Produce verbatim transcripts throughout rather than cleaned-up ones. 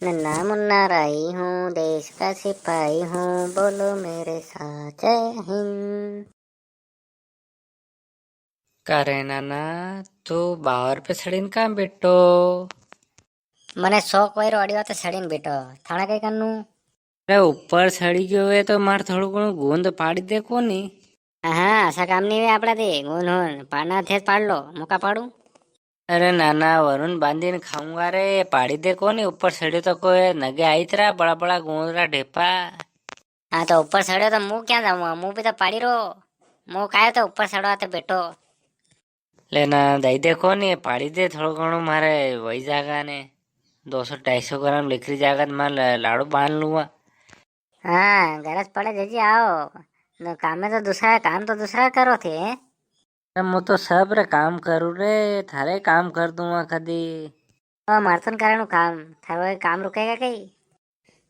नन्ना मुन्ना राई हूँ, देश का सिपाही हूँ, बोलो मेरे साथ जय हिंद। का रे नाना, तू बावर पे सड़ीन कां बेठो? मने शौक वई रो अड़ी वाते सड़ीन बेठो, थाने कई करनू? अरे ऊपर सड़ी गयो वे तो मार थोड़ो घणो गूंद पाड़ी दे कोनी। हाँ, असा काम नी वे आपड़ा ती, गूंद हून पाड़ना थे पाड़ लो, मूं कां पाड़ू। अरे नाना, वरुण बांधी ने खाऊंगा रे, पाड़ी दे कोनी, ऊपर सड़्यो तो कोई नगे आई तरा बड़ा बड़ा गूंद रा ढेपा। हाँ, तो ऊपर सड़्यो तो मूं क्यां जाऊंगा, मूं भी तो पाड़ी रो, मूं कायो तो ऊपर सड़वा ते बेठो। ले ना, दई दे कोनी, पाड़ी दे थोड़ो घणो, मारे वई जागा ने, दो सौ ढाई सौ ग्राम लिकरी जागा तो मारे ला-, लाड़ू बांध लूंगा। हाँ, गरज पड़े जदी आओ, न काम में तो दूसरा, काम तो दूसरा करो थे। अरे, मूं तो सब रे काम करूं रे, थारे काम कर दूंगा कदी। ओ, मारे तो नी कराणू काम, थारो ये काम रुकेगा कई?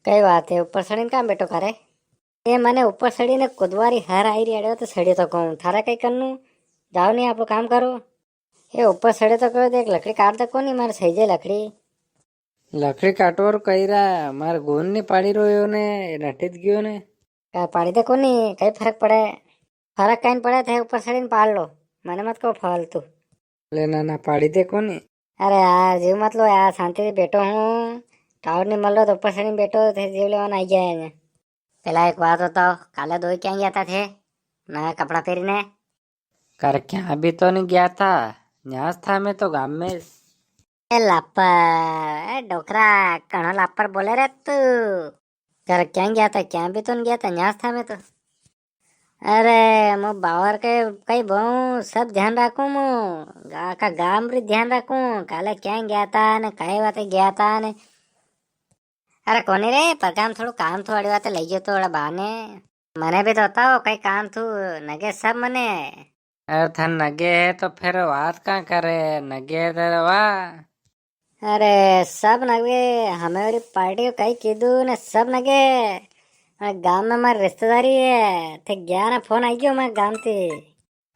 कई बात है, ऊपर सड़ीन कां बेठो का रे? ए, मने ऊपर सड़ी ने कुदवारी हर आई री अड़े तो सड़ी तो कहूँ, थारा कई करनू, जाओ नी आपणो काम करो। ए, ऊपर सड़े तो कहो, देख लकड़ी काट दे कोनी, मारे सही जे लकड़ी। लकड़ी काटवा रो कई रा, मारे गूंद नी पाड़ी रोयो ने, नटित गयो ने। का पाड़ी दे कोनी, कई फरक पड़े? फरक कई नी पड़े, थे ऊपर सड़ीन पाड़ लो, मने मत कहो फालतू। ले ना ना, पाड़ी दे कोनी। अरे यार, जीव मत लो यार, शांति से बेठो हूँ, टावर नी मल रो तो ऊपर सड़ीन बेठो, थे जीव लेवा ने आई गया है। पेला एक बात बताओ, काले दोई क्यां गया था थे, नया कपड़ा पेरी ने? कर क्यां भी तो नी गया था, न्यास था मैं तो गाम में। ए लापर, ए डोकरा, घणो लापर बोले रे तू। कर क्यां गया था, क्यां भी तो नी गया था, न्यास था मैं तो। अरे, मूं बावर के कई बहु सब ध्यान राखूं मूं, आखा गाम री ध्यान राखूं, काले क्यां गया था ने, कई वाते गया था ने। अरे कोनी रे, परगाम थोड़ो काम थो, अड़ी वाते लई गयो तो अड़ा बाने। मने भी तो बताओ, कई काम थू, नगे सब मने। अरे थन नगे है तो फिर बात कां करे, नगे है तो वा। अरे सब नगे, हमें वाली पार्टी को कई कीधु ने सब नगे। अरे गाम में मारी रिश्तेदारी है, थे गया ने फोन आई गयो मारे गाम ती।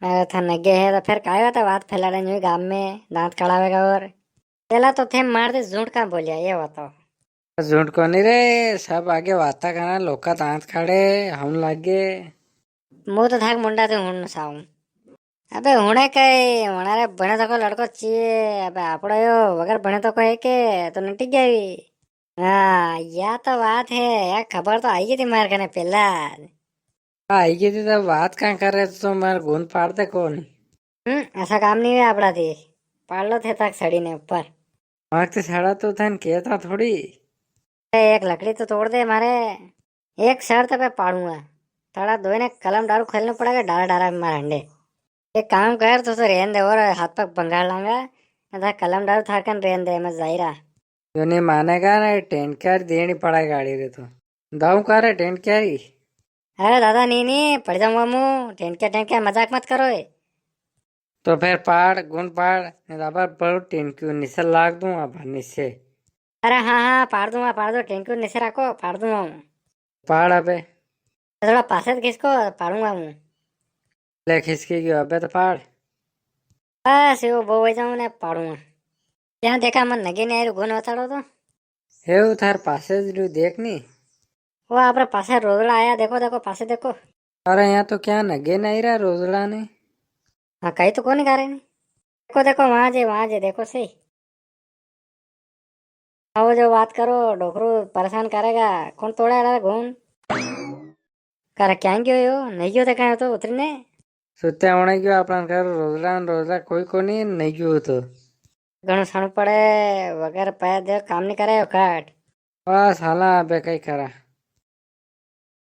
अरे थन नगे है तो फिर काई बात है, बात फैलाड़े न्यू गाम में, दांत कड़ावेगा और। पेला तो थे मार दे झूठ कां बोलिया, ये बताओ। झूठ कोनी रे, सब आगे वाता करा, लोका दांत काड़े, हम लागे। मूं तो थाक मुंडा ते हुण साऊं। अबे हुणे कई, हुणा रे भणे तको लड़को चइए। अबे आपड़ो यो वगर भणे तको है के, तो नटी गया भी। हाँ, या तो बात है, या खबर तो आई गई थी मार कने पेला। आई गई थी तो बात कां कर रहे, तो मार गूंद पाड़ दे कोनी। हम्म, असा काम नी वे आपड़ा थी। पाड़ लो थे तक सड़ी ने ऊपर। मार ते सड़ा तो थन केता थोड़ी। ए, एक लकड़ी तो तोड़ दे मारे। एक शर्त पे पाड़ूंगा। थारा दोई ने कलम डारू खेलना पड़ेगा, डारा डारा में मार हंडे। एक काम कर, तू तो रेन दे और हाथ पग भंगार लांगा। ना था कलम डारू थाकन रेन दे, मैं जाई रा। जो नी मानेगा ना, टेंट क्या देनी पड़ेगा गाड़ी रे तो। दाऊ का रे टेंट क्या री? अरे दादा, नी, नी, पड़ जाऊंगा मूं। टेंट क्या, टेंट क्या, मजाक मत करो ए। तो फिर पाड़, गूंद पाड़, नी तो अबार बड़ो टेंट क्यों निसे लाग दूं अबार निसे। अरे हाँ, हाँ, पाड़ दूंगा, पाड़ दो, टेंट क्यों निसे राखो, पाड़ दूंगा हूँ। पाड़ अबे। तो थोड़ा पासे तो खिसको, पाड़ूंगा हूँ। ले खिसकी गयो, अबे तो पाड़। बस, यो बो हो जाऊं ने पाड़ूंगा। क्या देखा, मन नगे नी आई रो, गूंद बताड़ो तो। हे वो थार पासे ज रू देख नी। वो आपरे पासे रोजड़ा आया, देखो, देखो, पासे देखो। अरे, यहाँ तो क्या नगे नी आई रा रोजड़ा ने। हाँ, कई तो कोनी करे ने। देखो, देखो, वहां जे, वहां जे, देखो सही। आओ जो बात करो, डोकरू परेशान करेगा। कौन तोड़ा रा गूंद? कर क्या गयो यो? नी गयो तो कहे तो उतरी ने। सुत्या होने गयो, अपना घर रोजड़ा न रोजड़ा कोई कोनी, नी गयो तो। घणो सण पड़े, वगर पै दे काम नी करे यो काट। वाह साला, अबे कई करा।